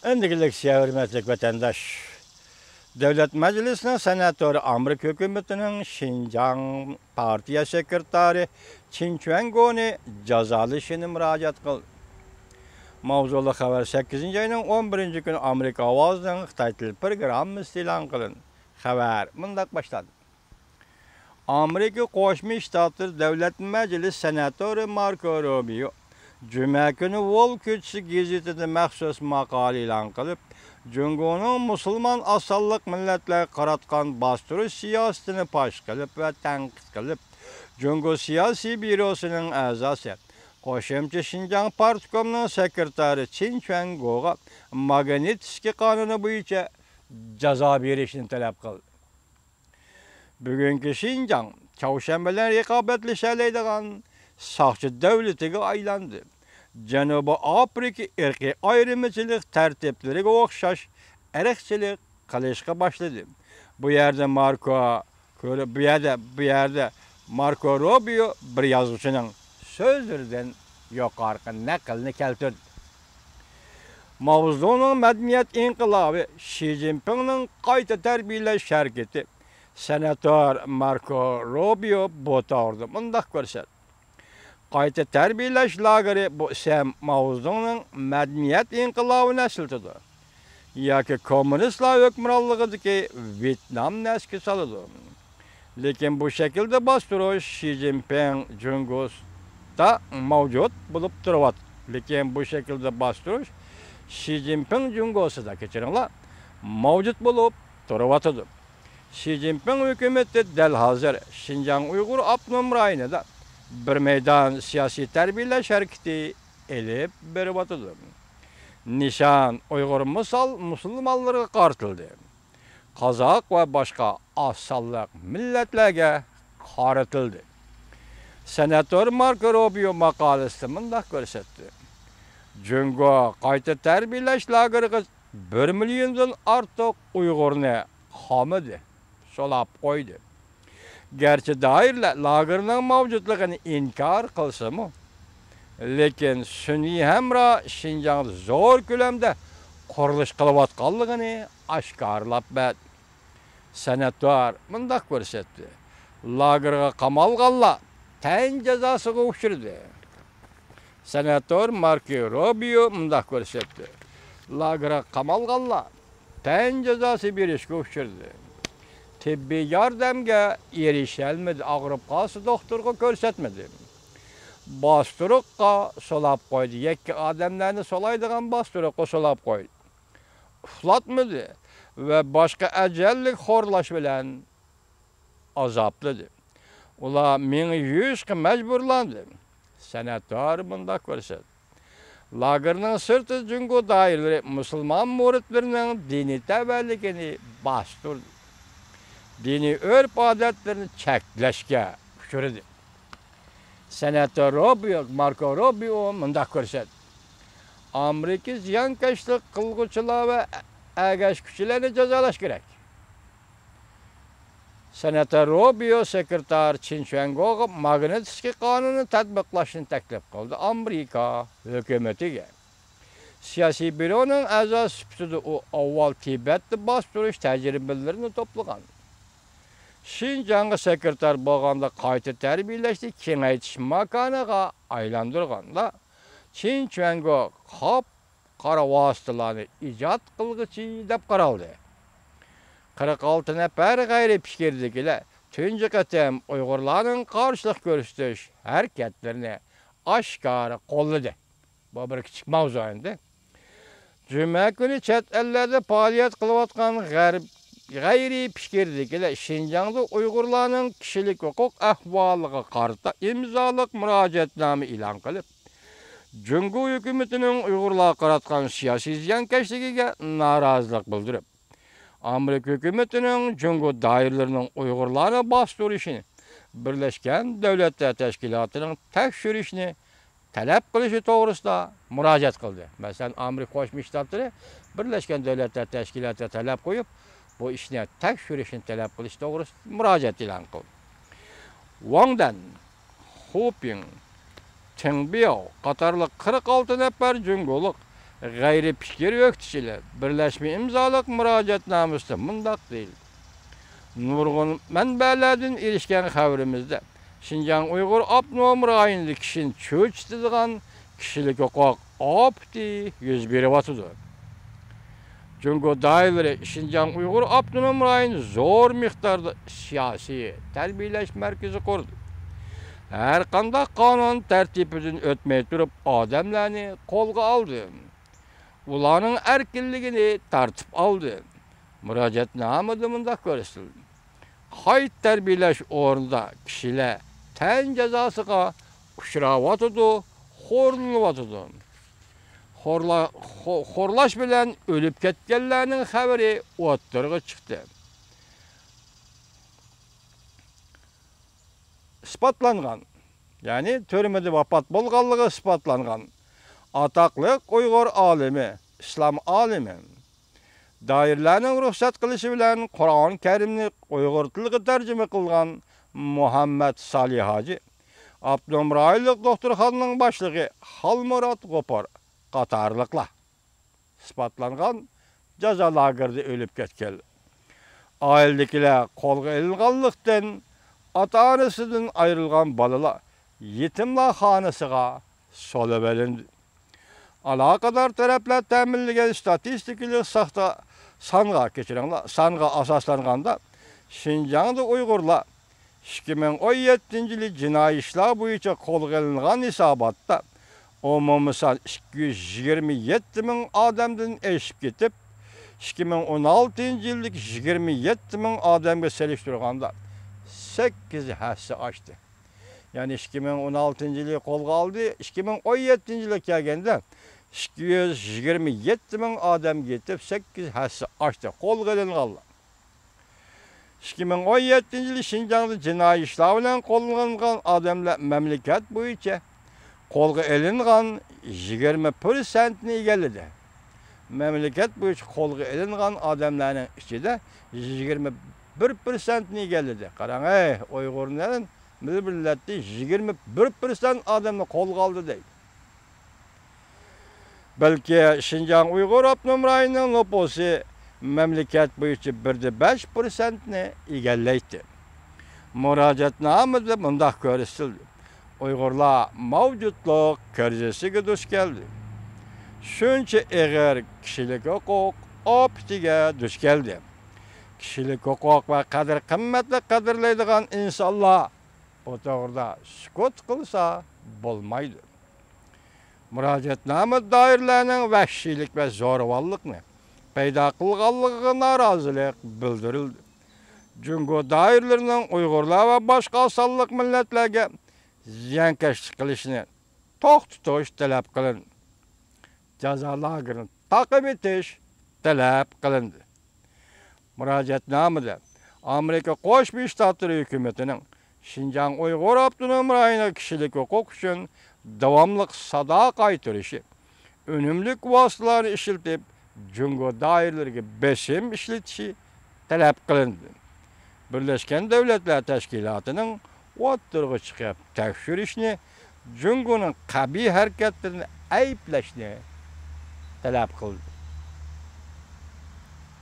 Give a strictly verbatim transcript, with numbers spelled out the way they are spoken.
ئەمدىكى لېكسىيە، ھۆرمەتلىك ۋەتەنداش. دۆلەت مەجلىسىنىڭ سېناتورى ئامېرىكا ھۆكۈمىتىنىڭ شىنجاڭ پارتىيە سېكرېتارى چىن چۈەنگونى جازالىشىنى مۇراجىئەت قىلدى. ماۋزۇلۇق خەۋەر سەككىزىنچى ئاينىڭ ئون بىرىنچى كۈنى ئامېرىكا ئاۋازىنىڭ خىتاي تىل پروگراممىسىدا ئېلان قىلىندى. خەۋەر مۇنداق باشلاندى. ئامېرىكا قوشما شتاتلىرى دۆلەت مەجلىسى سېناتورى ماركو روبىيو جۈمە كۈنى ۋول كۆچىسى گېزىتىدە مەخسۇس ماقالە ئېلان قىلىپ، جۇڭگونىڭ مۇسۇلمان ئاز سانلىق مىللەتلەرگە قاراتقان باستۇرۇش سىياسىتىنى پاش قىلىپ ۋە تەنقىد قىلىپ، جۇڭگو سىياسىي بيۇروسىنىڭ ئەزاسى، قوشۇمچە شىنجاڭ پارتكومنىڭ سېكرېتارى چىن چۈەنگوغا ماگنىتسكىي قانۇنى بويىچە جازا بېرىشنى تەلەپ قىلدى. بۈگۈنكى شىنجاڭ چاۋشيەن بىلەن رىقابەتلىشەلەيدىغان ساقچى دۆلىتىگە ئايلاندى. جەنۇبىي ئافرىقا ئىرقىي ئايرىمىچىلىق تەرتىپلىرىگە ئوخشاش ئىرقچىلىق قىلىشقا باشلىدى. بۇ يەردە ماركو، بۇ يەردە، بۇ يەردە ماركو روبىيو بىر يازغۇچىنىڭ سۆزلىرىدىن يۇقىرىقى نەقىلنى كەلتۈردى. ماۋزېدۇڭنىڭ مەدەنىيەت ئىنقىلابى، شى جىنپىڭنىڭ قايتا تەربىيەلەش ھەرىكىتى، سېناتور ماركو روبىيو بۇ توغرىدا مۇنداق كۆرسەتتى: قايتا تەربىيەلەش لاگېرى بۇ ئىسىم ماۋزېدۇڭنىڭ مەدەنىيەت ئىنقىلابىنى ئەسلىتىدۇ ياكى كوممۇنىستلار ھۆكۈمرانلىقىدىكى ۋيېتنامنى ئەسكە سالىدۇ. لېكىن بۇ شەكىلدە باستۇرۇش شى جىنپىڭ جۇڭگوسىدا مەۋجۇت بولۇپ تۇرۇۋاتىدۇ. لېكىن بۇ شەكىلدە باستۇرۇش شى جىنپىڭ جۇڭگوسىدا، كەچۈرۈڭلار، مەۋجۇت بولۇپ تۇرۇۋاتىدۇ. شى جىنپىڭ ھۆكۈمىتى دەل ھازىر شىنجاڭ ئۇيغۇر ئاپتونوم رايونىدا بىر مەيدان سىياسىي تەربىيەلەش ھەرىكىتى ئېلىپ بېرىۋاتىدۇ. نىشان ئۇيغۇر مۇسۇلمانلىرىغا قارىتىلدى. قازاق ۋە باشقا ئاز سانلىق مىللەتلەرگە قارىتىلدى. سېناتور ماركو روبىيو ماقالىسىدە مۇنداق كۆرسەتتى: جۇڭگو قايتا تەربىيەلەش لاگېرىغا بىر مىليوندىن ئارتۇق ئۇيغۇرنى قامىدى، سولاپ قويدى. گەرچە دائىرىلەر لاگېرنىڭ مەۋجۇتلۇقىنى ئىنكار قىلسىمۇ، لېكىن سۈنئىي ھەمراھ شىنجاڭدا زور كۆلەمدە قۇرۇلۇش قىلىۋاتقانلىقىنى ئاشكارىلاپ بەردى. سېناتور مۇنداق كۆرسەتتى: لاگېرغا قامالغانلار تەن جازاسىغا ئۇچرىدى. سېناتور ماركو روبىيو مۇنداق كۆرسەتتى: لاگېرغا قامالغانلار تەن جازاسى بېرىشكە ئۇچرىدى. تېببىي ياردەمگە ئېرىشەلمىدى، ئاغرىپ قالسا دوختۇرغا كۆرسەتمىدى. باستۇرۇققا سولاپ قويدى، يەككە ئادەملەرنى سولايدىغان باستۇرۇققا سولاپ قويدى. ئۇخلاتمىدى ۋە باشقا ئەجەللىك خورلاش بىلەن ئازابلىدى. ئۇلار مېڭە يۇيۇشقا مەجبۇرلاندى. سېناتور مۇنداق كۆرسەتتى: لاگېرنىڭ سىرتىدا جۇڭگو دائىرىلىرى مۇسۇلمان مۇرىتلىرىنىڭ دىنىي تەۋەلىكىنى باستۇردى. دىنىي ئۆرپ-ئادەتلىرىنى چەكلەشكە ئۇچرىدى. سېناتور روبىيو، ماركو روبىيو مۇنداق كۆرسەتتى: ئامېرىكا زىيانكەشلىك قىلغۇچىلار ۋە ئەگەشكۈچىلەرنى جازالاش كېرەك. سېناتور روبىيو سېكرېتار چىن چۈەنگوغا ماگنىتسكىي قانۇنىنى تەتبىقلاشنى تەكلىپ قىلدى. ئامېرىكا ھۆكۈمىتىگە سىياسىي بيۇرونىڭ ئەزاسى سۈپىتىدە ئۇ ئاۋۋال تىبەتتە باستۇرۇش تەجرىبىلىرىنى توپلىغان. شىنجاڭغا سېكرېتار بولغاندا قايتا تەربىيەلەشنى كېڭەيتىش ماكانىغا ئايلاندۇرغاندا، چىن چۈەنگو قاپقارا ۋاسىتىلارنى ئىجاد قىلغۇچى دەپ قارالدى. قىرىق ئالتە نەپەر غەيرىي پىكىردىكىلەر تۇنجى قېتىم ئۇيغۇرلارنىڭ قارشىلىق كۆرسىتىش ھەرىكەتلىرىنى ئاشكارا قوللىدى. بۇ بىر كىچىك ماۋزۇ ئەمدى. جۈمە كۈنى چەت ئەللەردە پائالىيەت قىلىۋاتقان غەرب، غەيرىي پىكىردىكىلەر شىنجاڭدا ئۇيغۇرلارنىڭ كىشىلىك ھوقۇق ئەھۋالىغا قارىتا ئىمزالىق مۇراجىئەتنامە ئېلان قىلىپ، جۇڭگو ھۆكۈمىتىنىڭ ئۇيغۇرلارغا قاراتقان سىياسىي زىيانكەشلىكىگە نارازىلىق بىلدۈرۈپ، ئامېرىكا ھۆكۈمىتىنىڭ جۇڭگو دائىرىلىرىنىڭ ئۇيغۇرلارنى باستۇرۇشىنى بىرلەشكەن دۆلەتلەر تەشكىلاتىنىڭ تەكشۈرۈشىنى تەلەپ قىلىشى توغرىسىدا مۇراجىئەت قىلدى. مەسىلەن، ئامېرىكا قوشما شتاتلىرى بىرلەشكەن دۆلەتلەر تەشكىلاتىغا تەلەپ قويۇپ، بۇ ئىشنى تەكشۈرۈشنى تەلەپ قىلىش توغرىسىدا مۇراجىئەت ئېلان قىلدى. ۋاڭ دەن، خۇ پىڭ، تېڭ بياۋ قاتارلىق قىرىق ئالتە نەپەر جۇڭگولۇق غەيرىي پىكىر يۆتكىگۈچىلەر بىرلەشمە ئىمزالىق مۇراجىئەتنامىسىدە مۇنداق دېيىلدى: نۇرغۇن مەنبەلەردىن ئېرىشكەن خەۋىرىمىزدە، شىنجاڭ ئۇيغۇر ئاپتونوم رايونىدا كىشىنى چۆچۈتىدىغان كىشىلىك ھوقۇق ئاپىتى يۈز بېرىۋاتىدۇ. جۇڭگو دائىرىلىرى شىنجاڭ ئۇيغۇر ئاپتونوم رايونىدا زور مىقداردا سىياسىي تەربىيەلەش مەركىزى قۇردى. ھەر قانداق قانۇن تەرتىپىدىن ئۆتمەي تۇرۇپ ئادەملەرنى قولغا ئالدى. ئۇلارنىڭ ئەركىنلىكىنى تارتىپ ئالدى. مۇراجىئەتنامىدە مۇنداق كۆرسىتىلدى: قايتا تەربىيەلەش ئورنىدا كىشىلەر تەن جازاسىغا ئۇچراۋاتىدۇ، خورلىنىۋاتىدۇ. خورلا-، خو-، خورلاش بىلەن ئۆلۈپ كەتكەنلەرنىڭ خەۋىرى ئوتتۇرىغا چىقتى. ئىسپاتلانغان، يەنى تۈرمىدە ۋاپات بولغانلىقى ئىسپاتلانغان ئاتاقلىق ئۇيغۇر ئالىمى، ئىسلام ئالىمى، دائىرىلەرنىڭ رۇخسەت قىلىشى بىلەن قۇرئان كەرىمنى ئۇيغۇر تىلىغا تەرجىمە قىلغان مۇھەممەد سالىھ ھاجى، ئاپتونوم رايونلۇق دوختۇرخانىنىڭ باشلىقى خالمۇرات غوپۇر قاتارلىقلار ئىسپاتلانغان جازا لاگېرىدا ئۆلۈپ كەتكەن. ئائىلىدىكىلەر قولغا ئېلىنغانلىقتىن، ئاتا-ئانىسىدىن ئايرىلغان بالىلار يېتىملار خانىسىغا سولىۋېلىندى. ئالاقىدار تەرەپلەر تەمىنلىگەن ستاتىستىكىلىق ساختا سانغا، كەچۈرۈڭلار، سانغا ئاساسلانغاندا، شىنجاڭدا ئۇيغۇرلار ئىككى مىڭ ئون يەتتىنچى يىلى جىنايى ئىشلار بويىچە قولغا ئېلىنغان ھېساباتتا ئومۇمىي سان ئىككى يۈز يىگىرمە يەتتە مىڭ ئادەمدىن ئېشىپ كېتىپ، ئىككى مىڭ ئون ئالتىنچى يىلدىكى يىگىرمە يەتتە مىڭ ئادەمگە سېلىشتۇرغاندا سەككىز ھەسسە ئاشتى. يەنى ئىككى مىڭ ئون ئالتىنچى يىلى قولغا ئالدى، ئىككى مىڭ ئون يەتتىنچى يىلغا كەلگەندە ئىككى يۈز يىگىرمە يەتتە مىڭ ئادەمگە يېتىپ، سەككىز ھەسسە ئاشتى قولغا ئېلىنغانلار. ئىككى مىڭ ئون يەتتىنچى يىلى شىنجاڭدا جىنايى ئىشلار بىلەن قولغا ئېلىنغان ئادەملەر مەملىكەت بويىچە قولغا ئېلىنغان يىگىرمە پىرسەنتنى ئىگىلىدى. مەملىكەت بويىچە قولغا ئېلىنغان ئادەملەرنىڭ ئىچىدە يىگىرمە بىر پىرسەنتنى ئىگىلىدى. قاراڭ، ئەي، ئۇيغۇرنىڭ مىللىتى يىگىرمە بىر پىرسەنت ئادەمنى قولغا ئالدى دەيدۇ. بەلكى شىنجاڭ ئۇيغۇر ئاپتونوم رايونىنىڭ نوپۇسى مەملىكەت بويىچە بىردە بەش پىرسەنتنى ئىگىلەيتتى. مۇراجىئەتنامىدە مۇنداق كۆرسىتىلدى: ئۇيغۇرلار مەۋجۇتلۇق كىرىزىسىگە دۇچ كەلدى. شۇنچە ئېغىر كىشىلىك ھوقۇق ئاپىتىگە دۇچ كەلدى. كىشىلىك ھوقۇق ۋە قەدىر-قىممەتنى قەدىرلەيدىغان ئىنسانلار بۇ توغرىدا سۈكۈت قىلسا بولمايدۇ. مۇراجىئەتنامە دائىرىلەرنىڭ ۋەھشىيلىك ۋە زورىۋانلىقنى پەيدا قىلغانلىقىغا نارازىلىق بىلدۈرۈلدى. جۇڭگو دائىرىلىرىنىڭ ئۇيغۇرلار ۋە باشقا سانلىق مىللەتلەرگە زىيانكەشلىك قىلىشىنى توختىتىش تەلەپ قىلىندى. جازا لاگېرىنى تاقىۋېتىش تەلەپ قىلىندى. مۇراجىئەتنامىدە ئامېرىكا قوشما شتاتلىرى ھۆكۈمىتىنىڭ شىنجاڭ ئۇيغۇر ئاپتونوم رايونىغا كىشىلىك ھوقۇق ئۈچۈن داۋاملىق سادا قايتۇرۇشى، ئۈنۈملۈك ۋاسىتىلارنى ئىشلىتىپ، جۇڭگو دائىرىلىرىگە بېسىم ئىشلىتىشى تەلەپ قىلىندى. بىرلەشكەن دۆلەتلەر تەشكىلاتىنىڭ ئوتتۇرىغا چىقىپ تەكشۈرۈشنى، جۇڭگونىڭ قەبىھ ھەرىكەتلىرىنى ئەيىبلەشنى تەلەپ قىلدى.